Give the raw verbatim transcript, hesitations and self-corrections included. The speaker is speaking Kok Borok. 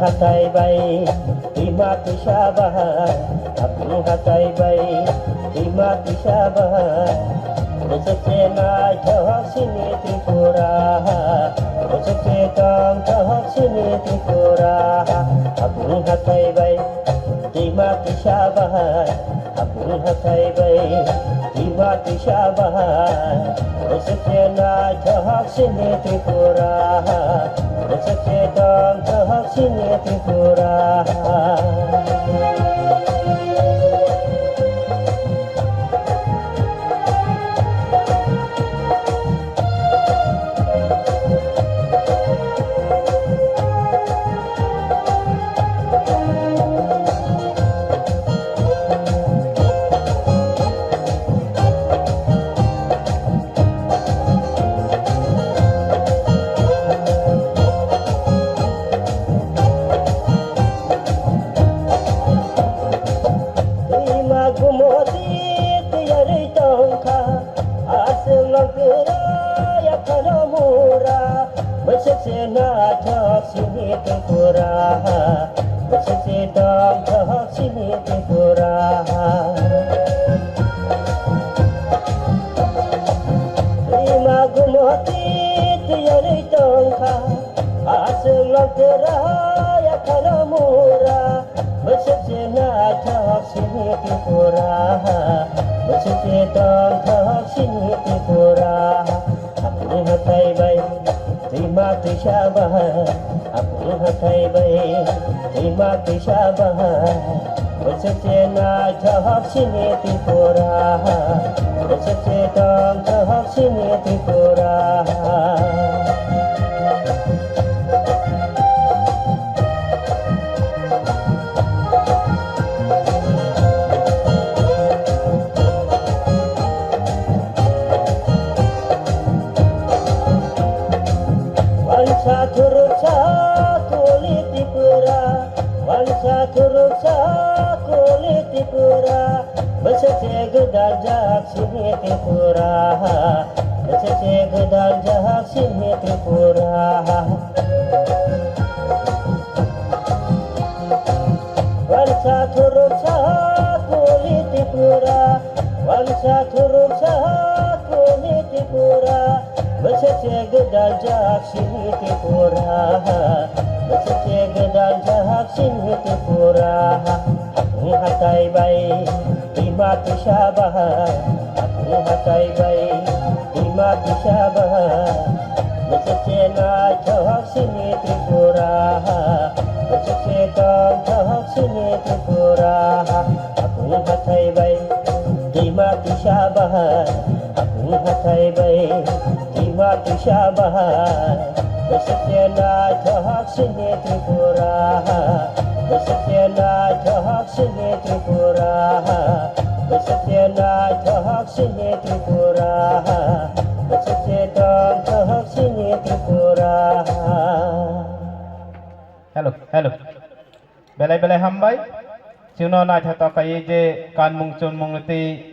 Hatai bai, twima twisa bahai. Hatai bai, twima twisa bahai. Bwswk se naithok sini Tripura ha, bwswk se tongthok sini Tripura ha. Hatai bai, twima twisa bahai. Hatai bai, twima twisa bahai. Bwswk se naithok sini Tripura ha, bwswk se tongthok sini Tripura ha. Twima gumoti tiyarwi tongkha, aswk longtwra yaphano mura. Bwswk se naithok sini Tripura ha, bwswk se tongthok sini Tripura ha. Twima gumoti tiyarwi tongkha, aswk longtwra yaphano mura. Bwswk se naithok sini Tripura ha, bwswk se tongthok sini Tripura ha. Hatai bai, twima twisa bahai. Hatai bai, twima twisa bahai. Bwswk se naithok sini Tripura ha, bwswk se tongthok sini Tripura ha. Wansa thuruksa kuli Tripura, wansa thuruksa kuli Tripura, bwswk se gwdal jak sini Tripura ha, bwswk se gwdal jak sini Tripura ha. Wansa thuruksa kuli Tripura, wansa thuruksa kuli Tripura, bwswk se gwdal jak sini Tripura, bwswk se gwdal jak sini Tripura. Hatai bai, twima twisa bahai. Hatai bai, twima twisa bahai. Bwswk se naithok sini Tripura ha, bwswk se tongthok sini Tripura ha. Hatai bai, twima twisa bahai. Hatai bai, twima twisa bahai. Bwswk se naithok sini Tripura ha, bwswk se naithok sini Tripura ha, bwswk se naithok sini Tripura ha, bwswk se tongthok sini Tripura ha. Hello, hello. Belai belai hambai. Chwngno naithotok kaiwi je kanmung chunmung tei